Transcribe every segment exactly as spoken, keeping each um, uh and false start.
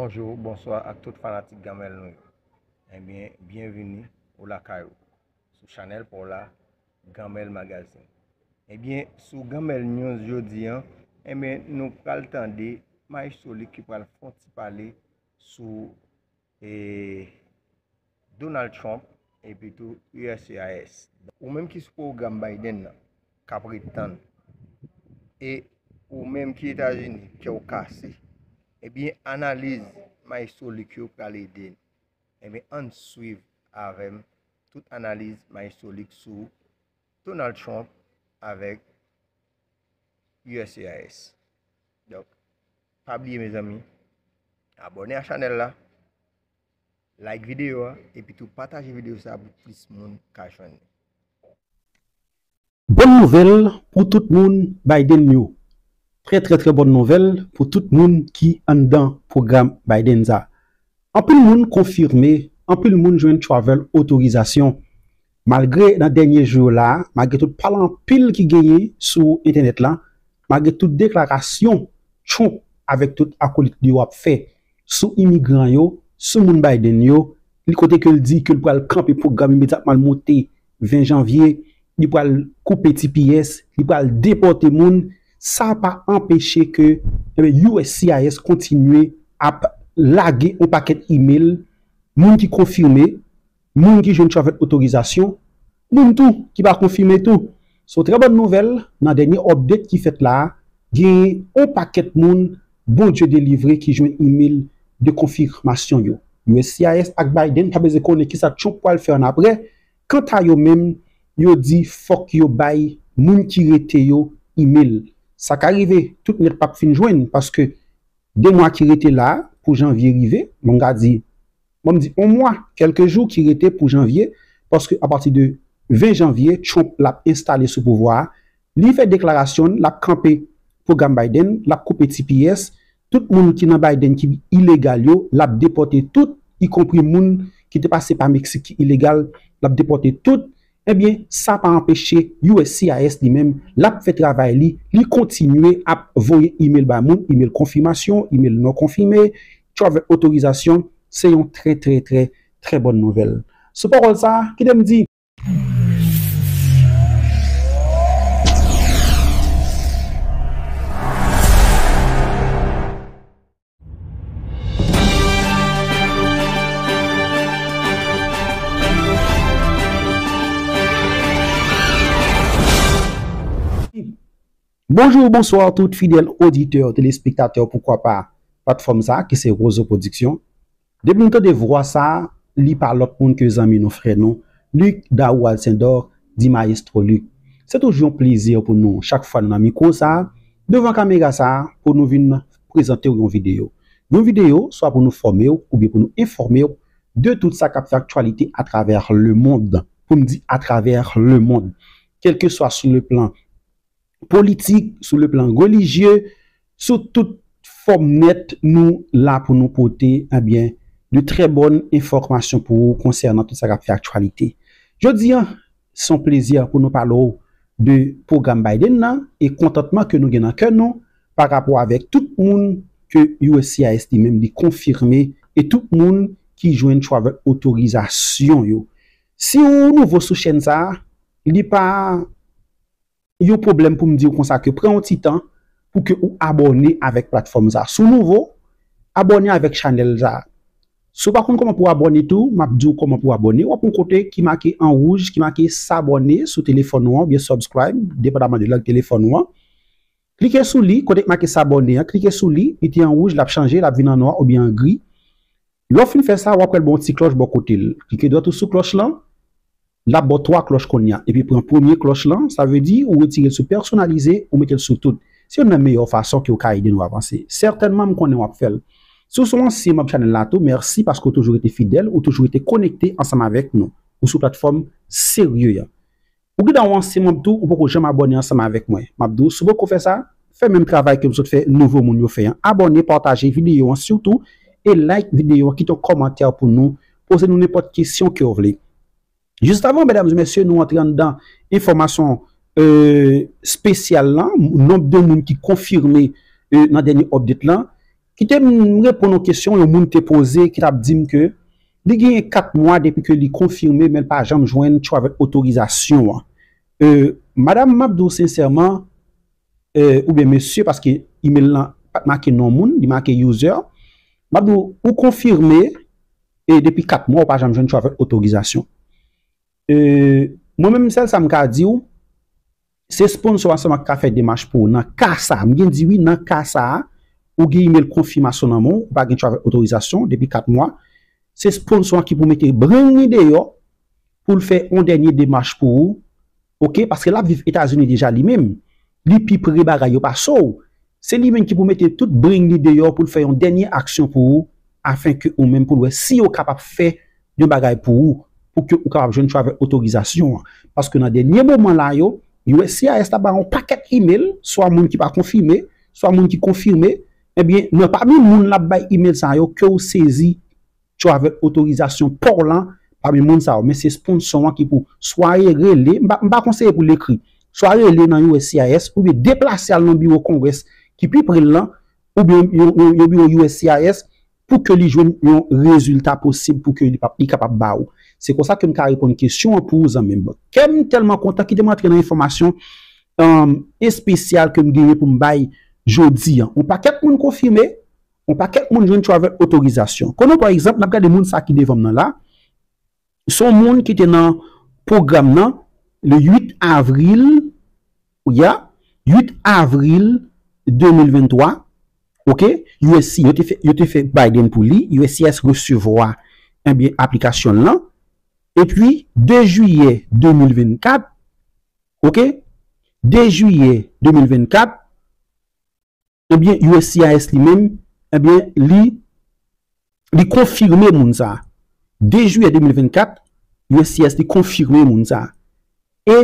Bonjou, bonswa ak tout fanatik Ganmèl nou yo. Ebyen, byenvini ou lakay ou sou chanèl pa w la, Ganmèl Magazine. Ebyen, sou Ganmèl News jodi an, ebyen, nou pral tande Maestro Luck ki pral fè yon ti pale sou e, Donald Trump epi tou U S C I S. Ou menm ki sou pwogram Biden nan, k ap ret tann, e ou menm ki Etazini, kè w kase, ebyen, analiz Maestro Luck yo pral ede n. Ebyen, ann swiv avè m tout analiz Maestro Luck sou Donald Trump avèk U S C I S. Donk, pa bliye, mezanmi, abòne a chanèl la, like videyo a, epi tou pataje videyo sa a pou plis moun ka jwenn li. Bòn nouvèl pou tout moun Biden yo. Trè, trè, trè bòn nouvèl pou tout moun ki anndan pwogram Biden sa. Anpil moun konfime, anpil moun jwenn travel otorizasyon. Malgre nan dènye jou yo la, malgre tout pale anpil ki genyen sou entènèt la, malgre tout deklarasyon Trump avèk tout akolit li yo ap fè sou imigran yo, sou moun Biden yo, li kote ke l di ke l pral kanpe pwogram imedyatman l monte ven janvye, li pral koupe T P S, li pral depòte moun, sa pa anpeche ke, ebyen, U S C I S kontinye ap lage yon pakèt imèl, moun ki konfime, moun ki jwenn travel otorizasyon, moun tou ki pa konfime tou. Se yon trè bòn nouvèl, nan dènye update ki fèt la a, gen yon pakèt moun Bondye delivre ki jwenn imèl de konfimasyon yo. U S C I S ak Biden pa bezwen konnen kisa Trump pral fè annapre. Kanta yo menm, yo di fòk yo bay moun ki rete yo imèl. Sa ka rive, tout nèt p ap fin jwenn, paske de mwa ki rete la pou janvye rive, bon, m ka di, bon, m di yon mwa, kèlke jou ki rete pou janvye, paske apati de ven janvye, Trump l ap enstale sou pouvwa a, li fè deklarasyon l, l ap kanpe pwogram Biden, l ap koupe T P S, tout moun ki nan Biden ki ilegal yo, l ap depòte tout, ikonpri moun ki te pase pa Meksik ki ilegal, l ap depòte tout. Ebyen, sa pa anpeche U S C I S li menm, l ap fè travay li, li kontinye ap voye imèl bay moun, imèl konfimasyon, imèl non konfime, travel otorizasyon, se yon trè, trè, trè, trè bòn nouvèl. Sou pawòl sa a, kite m di, Bonjou, bonswa tout fidèl oditè, telespektatè, poukwa pa platfòm sa a ki se Roseau Production. Depi nou tande vwa sa a, li pa lòt moun ke zanmi nou, frè nou, Luc Daou Alcindor, di Maestro Luc. Se toujou yon plezi pou nou, chak fwa nou nan mikwo sa a, devan kamera sa a, pou nou vin prezante w yon videyo. Yon videyo, swa pou nou fòme w, oubyen pou nou enfòme w de tout sa k ap fè aktyalite atravè lemonn, pou m di atravè lemonn, kèlkeswa sou le plan politik, sou le plan relijye, sou tout fòm nèt, nou la pou nou pote, ebyen, de trè bòn enfòmasyon pou ou konsènan tout sa k ap fè aktyalite. Jodi a, se yon plezi pou nou pale w de pwogram Biden nan e kontantman ke nou gen nan kè nou pa rapò avèk tout moun ke U S C I S li menm li konfime e tout moun ki jwenn travel otorizasyon yo. Si ou nouvo sou chèn sa a, li pa yon pwoblèm pou m di w konsa ke pran yon ti tan pou ke ou abòne avèk platfòm sa. Si w nouvo, abòne avèk chanèl sa. Si w pa konn kòman pou w abòne tou, m ap di w kòman pou w abòne. W ap wè yon kote ki make an wouj, ki make s'abonner sou telefòn ou an, oubyen subscribe, depandaman de lang telefòn ou an. Klike sou li, kote k make s'abonner an, klike sou li, li te an wouj, l ap chanje, l ap vin an nwa oubyen an gri. Lè w fin fè sa, w ap wè l gen yon ti klòch bò kote l. Klike dwat ou sou klòch lan, l ap ba w twa klòch kounye a. Epi pran premye klòch lan, sa vle di ou retire l sou pèsonalize, ou mete l sou tout. Se youn nan meyè fason ke w ka ede nou avanse. Sètènman, m konnen w ap fè l. Si w se yon ansyen manm chanèl la tou, mèsi paske w toujou rete fidèl, ou toujou rete konekte ansanm avèk nou. Ou sou platfòm serye a. Ou ki ta yon ansyen manm tou, ou poko janm abòne ansanm avèk mwen. M ap di w, si w poko fè sa, fè menm travay ke m sot fè nouvo moun yo fè an. Abòne, pataje videyo an sitou, e like videyo an, kite yon kòmantè pou nou, poze nou nenpòt kesyon ke w vle. Jis avan, medam e mesye, nou antre anndan enfòmasyon, e, espesyal lan, nonb de moun ki konfime, e, nan dènye update lan, Kite m reponn yon kesyon yon moun te poze ki t ap di m ke li genyen kat mwa depi ke li konfime, men l pa janm jwenn travel otorizasyon an. E, madanm, m ap di w sensèman, e, oubyen mesye, paske email lan pa t make non moun, li make user. M ap di w, ou konfime, e depi kat mwa, ou pa janm jwenn travel otorizasyon. E, mwen menm, sèl sa m ka di w, se sponsor a sèlman ki ka fè demach pou ou. Nan ka sa a, m gen di wi, nan ka sa a, ou gen email konfimasyon nan men w, ou pa gen travel otorizasyon depi kat mwa. Se sponsor an ki pou mete bren li deyò pou l fè yon dènye demach pou ou, oke? Paske l ap viv Etazini deja li menm. Li pi pre bagay yo pase w. Se li menm ki pou mete tout bren li deyò pou l fè yon dènye aksyon pou ou, afenke ou menm pou l wè si yo kapab fè yon bagay pou ou, pou ke ou kapab jwenn travel otorizasyon an. Paske nan dènye moman la yo, U S C I S t ap ba yon pakèt email, swa moun ki pa konfime, swa moun ki konfime, ebyen, nan pami moun l ap bay email sa yo, ke w sezi travel otorizasyon pa w lan, pami moun sa yo. Men se sponsor an ki pou swa rele, m pa, m pa konseye pou l ekri, swa rele nan U S C I S, oubyen deplase al nan biwo Congress ki pi pre l lan, oubyen yon, yon, yon biwo U S C I S, pou ke li jwenn yon rezilta posib pou ke li, pa, li kapab ba ou. Se konsa ke m ka reponn kesyon an pou ou, zanmi m. Kè m tèlman kontan, kite m antre nan enfòmasyon, um, espesyal ke m genyen pou m bay jodi an. Yon pakèt moun konfime, yon pakèt moun jwenn travel otorizasyon. Konnen, pa egzanp, n ap gade moun sa ki devan m nan la. Se yon moun ki te nan pwogram nan le uit avril, ya, uit avril de mil venntwa, oke, U S C, yo te fè, yo te fè Biden pou li, U S C I S resevwa, ebyen, aplikasyon l lan, epi de jiyè de mil vennkat, oke, de jiyè de mil vennkat, ebyen, U S C I S li menm, ebyen, li, li konfime moun sa a. De jiyè de mil vennkat, U S C I S li konfime moun sa a. E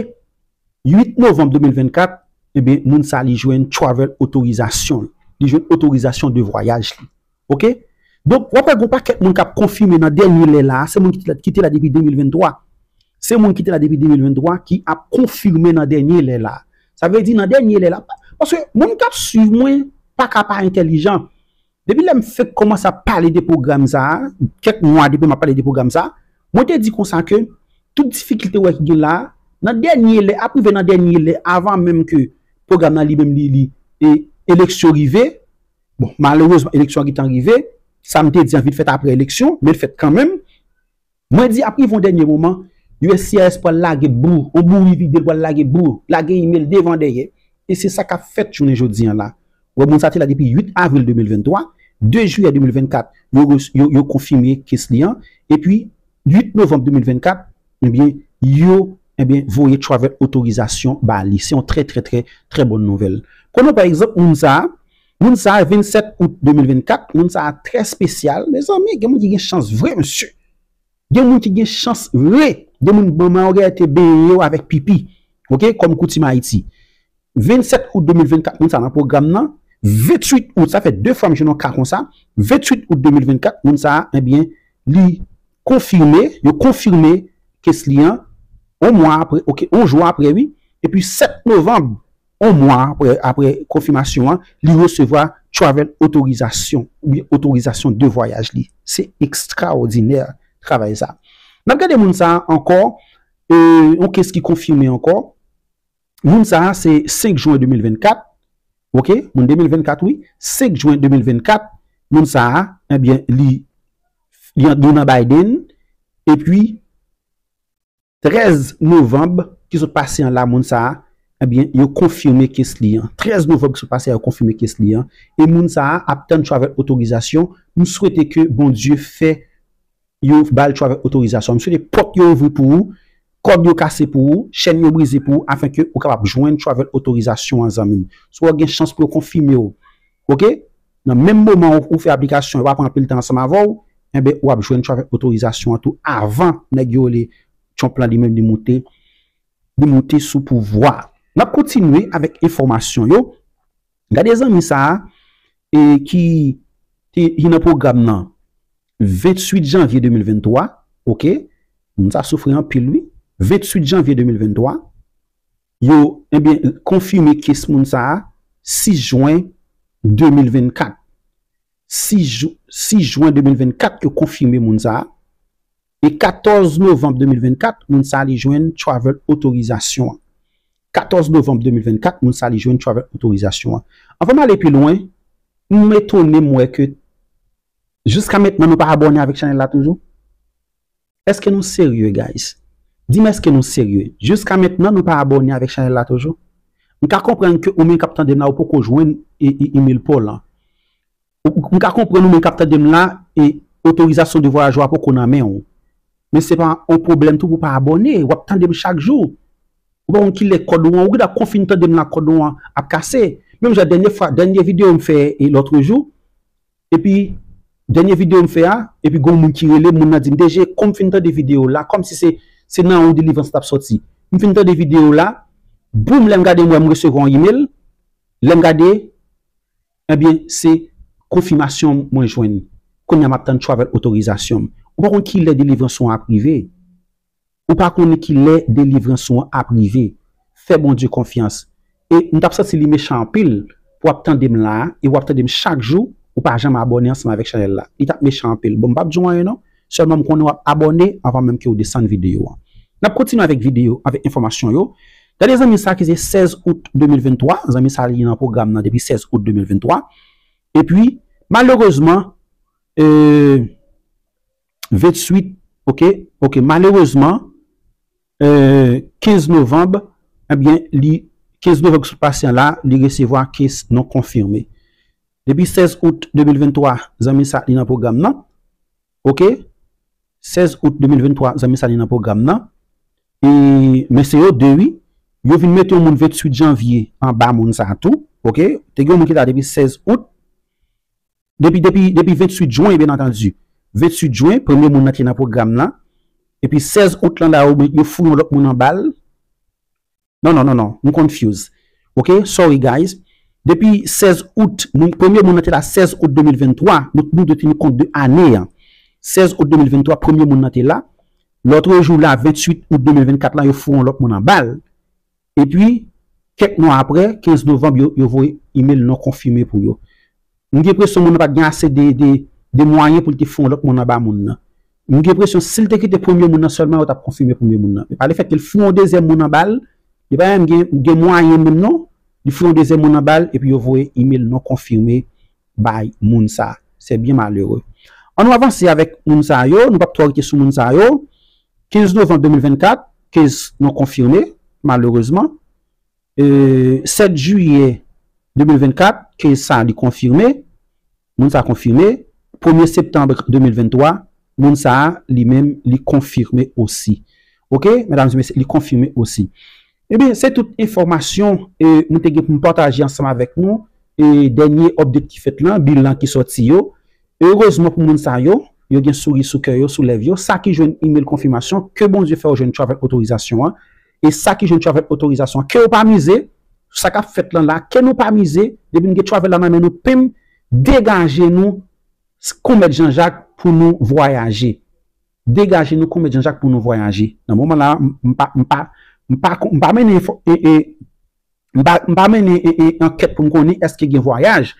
uit novanm de mil vennkat, ebyen, moun sa a li jwenn travel otorizasyon. Li jwenn otorizasyon de vwayaj li. Oke? Donk, w ap wè gen yon pakèt moun k ap konfime nan dènye lè la a, se moun ki te la, ki te la depi de mil venntwa. Se moun ki te la depi de mil venntwa ki ap konfime nan dènye lè la. Sa vle di nan dènye lè la. Paske moun k ap swiv mwen pa ka pa entèlijan. Depi lè m fenk kòmanse ap pale de pwogram sa a, kèk mwa depi m ap pale de pwogram sa a, mwen te di konsa ke tout difikilte w wè ki gen la a, nan dènye lè, ap rive nan dènye lè, avan menm ke pwogram nan li menm li, li, e, eleksyon rive. Bon, malerezman, eleksyon an gentan rive. Sa m te di an vin fèt apre eleksyon, men l fèt kanmenm. Mwen di ap rive yon dènye moman, U S C I S pral lage bou, yon bouri vide l pral lage bou, lage email devan dèyè. E se sa k ap fèt jounen jodi an la. Wè moun sa te la depi uit avril de mil venntwa, de jiyè de mil vennkat, yo, res- yo, yo konfime kes li an, epi uit novanm de mil vennkat, ebyen, yo, ebyen, voye travel otorizasyon ba li. Se yon trè, trè, trè, trè bòn nouvèl. Konnen, pa egzanp, moun sa a, moun sa a, vennsèt out de mil vennkat, moun sa a trè espesyal. Mezanmi, gen moun ki gen chans vre, mesye. Gen moun ki gen chans vre. Gen moun manman yo genlè te benyen yo avèk pipi. Oke? Kòm koutim Ayiti. Vennsèt out de mil vennkat, moun sa nan pwogram nan. Ventuit out, sa fè de fwa m jwenn yon ka konsa. Ventuit out de mil vennkat, moun sa, ebyen, li konfime, yo konfime kes li an, yon mwa apre, oke, yon jou apre, wi. Epi sèt novanm, yon mwa apre, apre konfimasyon an, li resevwa travel otorizasyon, oubyen otorizasyon de vwayaj li. Se ekstraòdinè, travay sa. N ap gade moun sa a ankò, e, yon kes ki konfime ankò. Moun sa a se senk jen de mil vennkat, oke? Moun de mil vennkat, wi. Senk jen de mil vennkat, moun sa a, ebyen, li, li, li nan Biden, epi trèz novanm ki sot pase an la, moun sa a, ebyen, yo konfime kes li an. Trèz novanm ki sot pase a, yo konfime kes li an. E moun sa a ap tann travel otorizasyon. M swete ke Bondye fè yo ba l travel otorizasyon. M swete pòt yo ouvri pou ou, kòd yo kase pou ou, chèn yo brize pou ou, afenke ou kapab jwenn travel otorizasyon an, zanmi m. Si w gen chans pou yo konfime w, oke? Nan menm moman ou, ou fè aplikasyon, yo pa pran anpil tan ansanm avè w, enben, w ap jwenn travel otorizasyon an tou avan nèg yo rele Trump lan li menm li moute, li moute sou pouvwa. N ap kontinye avèk enfòmasyon yo. Gade zanmi sa a, e ki te, ki nan pwogram nan ventuit janvye de mil venntwa, oke? Moun sa soufri anpil, wi. Ventuit janvye de mil venntwa, yo, ebyen, konfime kes moun sa a sis jen de mil vennkat. sis jou, sis jwen de mil vennkat, yo konfime moun sa a. E katòz novanm de mil vennkat, moun sa a li jwenn travel otorizasyon an. Katòz novanm de mil vennkat, moun sa a li jwenn travel otorizasyon an. Anvan m ale pi lwen, m etone m wè ke jiska mentnan nou pa abòne avèk chanèl la toujou. Èske nou serye, guys? Di m, èske nou serye? Jiska mentnan nou pa abòne avèk chanèl la toujou? M ka konprann ke ou menm k ap tande m la, ou poko jwenn e, e, email pa w lan. Ou, m ka konprann ou menm k ap tande m la, e otorizasyon de vwayaj ou a poko nan men w. Men se pa yon pwoblèm tou pou w pa abòne. W ap tande m chak jou. Ou pa konn kilè kòd ou an, ou gentan konn fin tande m la, kòd ou an ap kase. Menm jan dènye fwa, dènye videyo m fè e lòtrejou, epi dènye videyo m fè a, epi gon moun ki rele m, moun nan di m, "D J, kòm m fin tande videyo la, kòmsi se, se nan ou delivrans t ap sòti." M fin tande videyo la, boum, lè m gade m wè m resevwa yon email, lè m gade, ebyen, se konfimasyon mwen jwenn. Kounye a m ap tann travel otorizasyon m. Ou pa konn kilè delivrans ou an ap rive. Ou pa konnen kilè delivrans ou an ap rive. Fè Bondye konfyans. E m t ap santi li mechan anpil pou w ap tande m la a, e w ap tande m chak jou, ou pa janm abòne ansanm avèk chanèl la. Li t ap mechan anpil. Bon, m p ap di w anyen non. Sèlman m konnen w ap abòne anvan menm ke w desann videyo an. N ap kontinye avèk videyo, avèk enfòmasyon yo. Gade zanmi sa ki se sèz out de mil venntwa. Zanmi sa li nan pwogram nan depi sèz out de mil venntwa. Epi, malerezman, e, venntuit, ok, ok, malerezman, e, kenz novanm, ebyen, li, kenz novanm ki sot pase an la, li resevwa case non confirmé. Depi sèz out de mil venntwa, zanmi sa, li nan pwogram nan. Ok? Sèz out de mil venntwa, zanmi sa, li nan pwogram nan. E, men se yo de, wi. Yo vin mete yon moun venntuit janvye anba moun sa tou. Ok? Te gen yon moun ki te la depi sèz out. Depi, depi, depi venntuit jen, byen antandi. Venntuit jen, premye moun nan te nan pwogram nan. Epi sèz out lan la, yo, yo foure yon lòt moun anba l. Non, non, non, non, m confuse. Ok, sorry guys. Depi sèz out, moun, premye moun nan te la sèz out de mil venntwa, nou, nou dwe teni kont de ane an. Sèz out de mil venntwa, premye moun nan te la. Lòtrejou la, venntuit out de mil vennkat la, yo foure yon lòt moun anba l. Epi, kèk mwa apre, kenz novanm, yo, yo voye email non konfime pou yo. M gen enpresyon moun nan pa t gen ase de, de, de mwayen pou l te foure yon lòt moun anba moun nan. M gen enpresyon si l te kite premye moun nan sèlman, yo t ap konfime premye moun nan. Men pa lefètke l foure yon dezyèm moun anba l, li pa menm gen, gen mwayen menm non, li foure yon dezyèm moun anba l, epi yo voye email non konfime bay moun sa. Se byen malere. Ann nou avanse avèk moun sa yo, nou p ap twò rete sou moun sa yo. Kenz novanm de mil vennkat, case non konfime, malerezman. E, sèt jiyè de mil vennkat, case sa li konfime, moun sa konfime. Premye septanm de mil venntwa, moun sa a, li menm, li konfime osi. Ok, medam e mesye, li konfime osi. Ebyen, se tout enfòmasyon, e, mwen te gen pou m pataje ansanm avèk nou, e, dènye update ki fèt lan, bilan ki sòti yo. Erezman pou moun sa yo, yo gen souri sou kè yo, sou lèv yo. Sa ki jwenn email konfimasyon, ke Bondye fè yo jwenn travel otorizasyon an. E sa ki jwenn travel otorizasyon an, ke yo pa mize sou sa k ap fèt lan la, ke nou pa mize, depi n gen travel la nan men nou, pim, degaje nou s-, kon mèt Jan Jak pou nou vwayaje. Degaje nou kon mèt Jan Jak pou nou vwayaje. Nan moman la, m, m pa, m pa, m pa, m pa mennen enfo-, e, e, m pa, m pa mennen, e, e, ankèt pou m konnen èske gen vwayaj.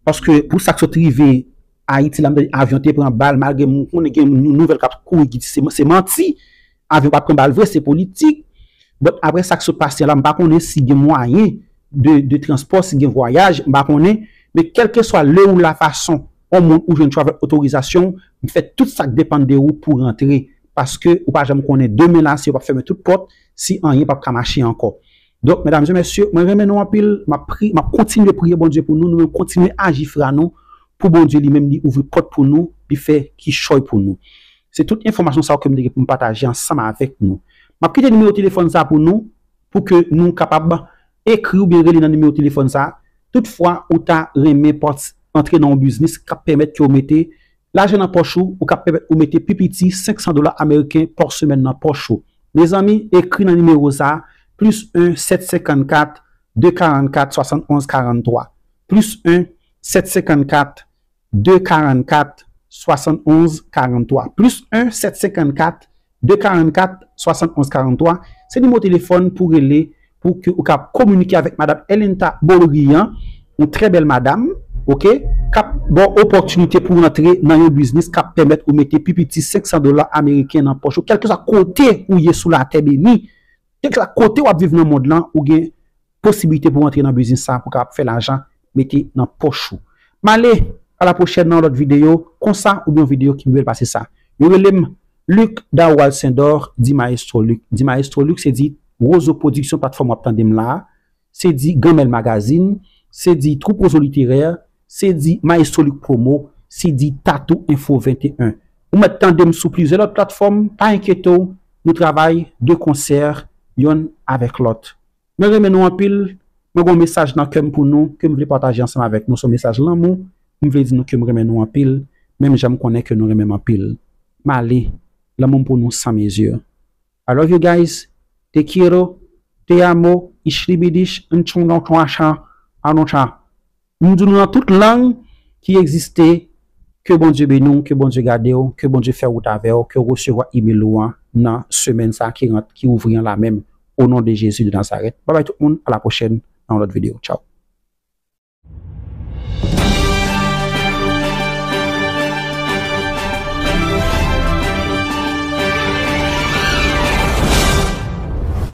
Paske pou sa k sot rive Ayiti la, m tande avyon te pran bal, malgre m konnen gen nou-, nouvèl k ap kouri ki di se, se manti. Avyon pa t pran bal vre, se politik. But apre sa k sot pase la, m pa konnen si gen mwayen de, de transpò, si gen vwayaj, m pa konnen. Men kèlkeswa lè ou la fason yon moun ou jwenn travel otorizasyon, m fè tout sa k depann de ou pou rantre. Paske ou pa janm konnen demen la, si yo p ap fèmen tout pòt, si anyen p ap ka mache ankò. Donk, medam e mesye, mwen renmen nou anpil. M ap pri-, m ap kontinye priye Bondye pou nou. Nou menm kontinye aji frè nou pou Bondye li menm li ouvri pòt pou nou, li fè kichòy pou nou. Se tout enfòmasyon sa yo ke m te gen pou m pataje ansanm avèk nou. M ap kite nimewo telefòn sa pou nou, pou ke nou kapab ekri oubyen rele nan nimewo telefòn sa. Toutfwa ou ta renmen pati antre nan yon biznis k ap pèmèt ke w mete lajan nan pòch ou, ou k ap pèmèt ou mete pi piti senk san dola ameriken pa semèn nan pòch ou. Mezanmi, ekri nan nimewo sa, plis en sèt senkannkat de karannkat swasannonz karanntwa. Plis en sèt senkannkat de karannkat swasannonz karanntwa. Plis en sèt senkannkat de karannkat swasannonz karanntwa. Se nimewo telefòn pou rele, pou ke ou ka kominike avèk madam Elinta Bolrian, yon trè bèl madam. ok, k ap ba w opòtinite pou w rantre nan yon biznis k ap pèmèt ou mete pi piti senk san dola ameriken nan pòch ou, kèlkeswa kote ou ye sou latè beni, kèlkeswa kote w ap viv nan mond lan, ou gen posiblite pou w rantre nan biznis sa a, pou w kapab fè lajan, mete nan pòch ou. M ale, a la pwochèn nan yon lòt videyo, konsa, oubyen yon videyo ki pi bèl pase sa. Yo rele m Luc Darwal Sendor, di Maestro Luc. Di Maestro Luc, se di Rozo Production, platfòm w ap tande m la a. Se di Ganmèl Magazine, se di Troupe Rozo Literè, se di Maestro Luc Promo, se di Tatou Info venteyen. Ou mèt tande m sou plizyè lòt platfòm, pa enkyete w, nou travay de konsè yonn avèk lòt. Mwen renmen nou anpil, mwen gen yon mesaj nan kè m pou nou, ke m vle pataje ansanm avèk nou, se yon mesaj lanmou, m vle di nou ke m renmen nou anpil, menm jan m konnen ke nou renmen m anpil. M ale, lanmou m pou nou san mezi. I love you guys. Te quiero, te amo, ishlibidish, nchonchonchoncha, anoncha. M di nou nan tout lang ki egziste, ke Bondye beni w, ke Bondye gade w, ke Bondye fè wout avè w, ke w resevwa email ou an nan semèn sa a ki rant, ki ouvri an la menm, o non de Jezi de Nazarèt. Babay tout moun, a la pwochèn nan yon lòt videyo. Tchaw.